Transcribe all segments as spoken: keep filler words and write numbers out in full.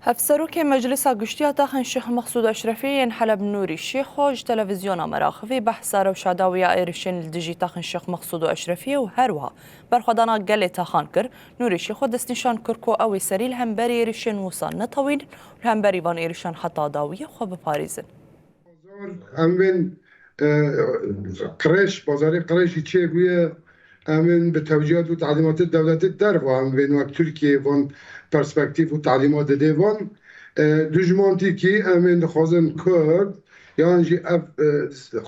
Hevserokê Meclisa Giştî ya Taxên Şêx Mexsûd Eşrefî yên Heleb Nûrî Şêxo ji televîzyona Meraxivî behsa rewşa dawî ya êrişên li dijî Taxên Şêx Mexsûd û Eşrefiyê û herwiha berxwedana gelê taxan kir. Nûrî Şêxo destnîşan kir ku ew ê serî li hemberî êrişên wisa netewînin û li hemberî van êrişan heta dawiyê xwe biparêzin. Em bên, e, qirêj, bazarê qirêj jî çêbûye. Em bên bi tewcîhat û talîmatê dewletê derva em bên wek Tirkiyê van perspektîf û talîmat didê van. E, dijmantîkî em bên dixwazin Kurd yan jî ev, e,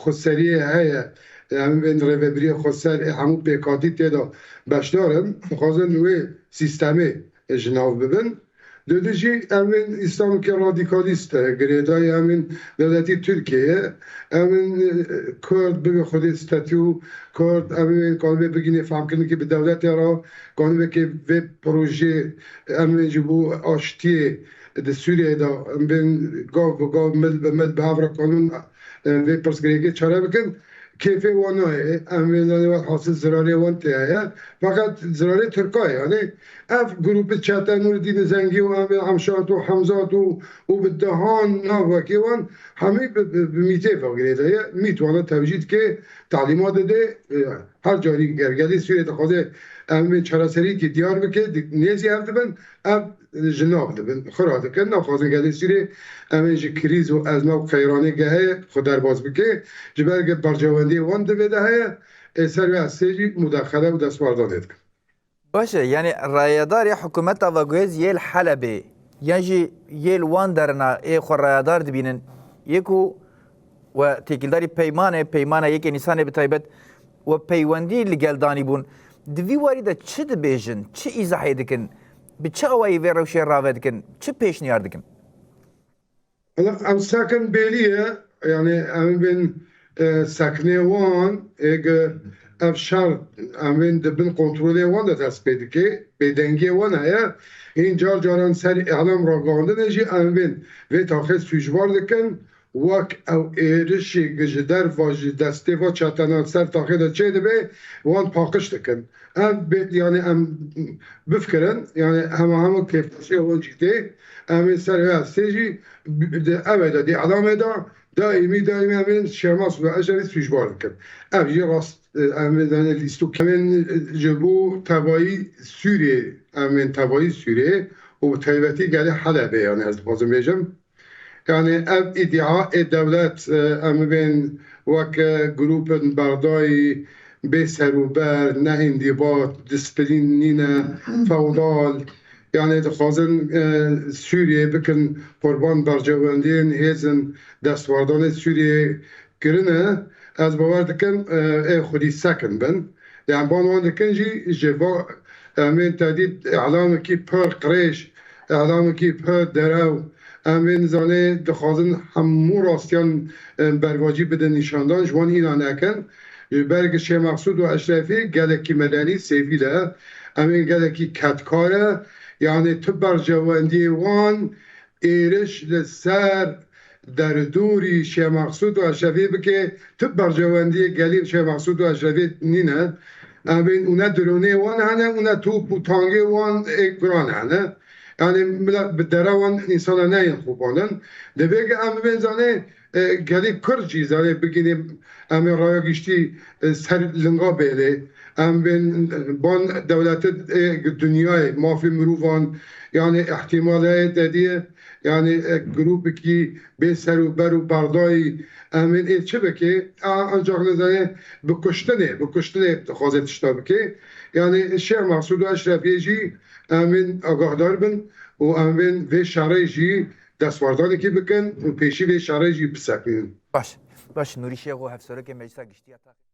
xweseriyê heye. Em bên rêvebiriyê xweser ê hemû pêkhatî tê de beşdar in. Dixwazin wê sîstemê ji nav bibin. Dûdû jî em ên îslamkê radîkalîst e, girêdayî em ên dewletî Tirkiyeyê. Em ên, e, Kurd bibê xwedê statû Kurd, em ên kanibê bigînê fehmkirinekê bi dewletê re, kanibê kê vê projê em ên ji bo aştiyê di Sûriyeyê de em bên gav bi gav, mil bi mil bi hev re kanin, e, vê pirsgirêkê çare bikin. Kêfê wan nayê, em ê zanê welhasil zirarê wan tê heye. Feqet zirarê Tirka ye. Yanî ev grûpê çete Nûreddînê Zengî û em ê Emşat û Hemzat û û bi dehan nav wekî wan hemî bi, bi, bi mîtê ve girêdaye. Mît wana tewcîh dike, talîmat dide. E, her carî ger gelê Sûriyê dixwaze em ê çareserîkî diyar bike, di-, nêzî ev dibin, ev ji nav dibin, xira dikin, naxwazin gelê Sûriyê em ê ji krîz û ezme û qeyranê ge heye xwe derbas bike, ji ber ge berjewendiyê wan di vê de heye, ê ser wê ez sê jî mudexele û destwardanê dikin. Baş e, yanî rayedarê hikûmeta veguhêz yê li Helebê yan jî yê li wan derina ê xwe rayedar dibînin, yê ku we têkildarî peymanê, peymana yekê Nîsanê bi taybet, we peywendî li gel danîbûn. Di vî warî de çi dibêjin, çi îzahê dikin, bi çi awayî vê rewşê rave dikin, çi pêşniyar dikin? Ela ev sekin bêlî ye, yanî em bên, e, sekinê wan ê ge ev şer em bên di bin kontrolê wan de dest pê dike, bêdengiyê wan heye. Hîn car caran ser îlam ragihandinê jî em bên vê taxê sûcbar dikin. Wek ew êrişê ji derva ji destê va çetenan ser taxê de çêdibe, wan paqij dikin. Em bê, yanî em bifikirin, yanî hema hema kêfxweşiya wan jî tê. Em ê ser vê hestê jî bi, di, ev ê de, di îlamê de daîmî, daîmî em ê Şêx Mesûd û Eşrefî sûcbar dikin. Ev jî rast, e, em ê, yanî lîstok em ê ji bo tevayî Sûriyê, em ê tevayî Sûriyê û bi taybetî gelê Helebê, yanî ez dixwazim bêjim. Yanî ev îdîa ê dewlet, e, em bên weke grûpên bexdayî bê serûber, ne îndîbat, disiplîn nîne, fewdal, yanî dixwazin, e, Sûriyê bikin qurban berjewendiyên hêzên destwardanê Sûriyê kirine. Ez bawer dikim, e, ê xwedî sekin bin. Yan ban wan dikin jî ji bo em ê tedî îlamekî pir qirêj, îlamekî pir derew, em ê nizanê dixwazin hemû rastiyan, e, bervacî bidin nîşandan, ji wan îna nekin. Ji ber ki Şêx Mexsûd û Eşrefî gelekî medenî, sêvîl e. Em ê gelekî kedkar e. Yanî tu berjewendiyê wan êriş li ser derdorî Şêx Mexsûd û Eşrefî bike, tu berjewendiyê gelî Şêx Mexsûd û Eşrefî nîne. Em bên û ne dronê wan hene û ne top û tangê wan ê guran hene. Yanî mila bi dere wan însana neyên xûbanin. Divê ke em bibên zanê, e, gelî Kurd jî zanê bigînê em ê raya giştî, e, ser linga bêlê. Em bên, e, ban dewlete, e, dinyayê mafê mirovan, yanî îhtîmal heye tedî ye, yanî, e, grûpekî bê ser û ber û berdayî em ên ê çi bike, a, ancak nizane bi kuştinê, bi kuştinê dixwaze tişta bike. Yanî Şêx Mexsûd û Eşrefiyê jî em ên agahdar bin û em bên vê şerê jî destwardanekî bikin û pêşî vê şerê jî bisekinîn. Baş, baş, Nûrî Şêxo, Hevserokê Meclisa Giştî ya Taxê.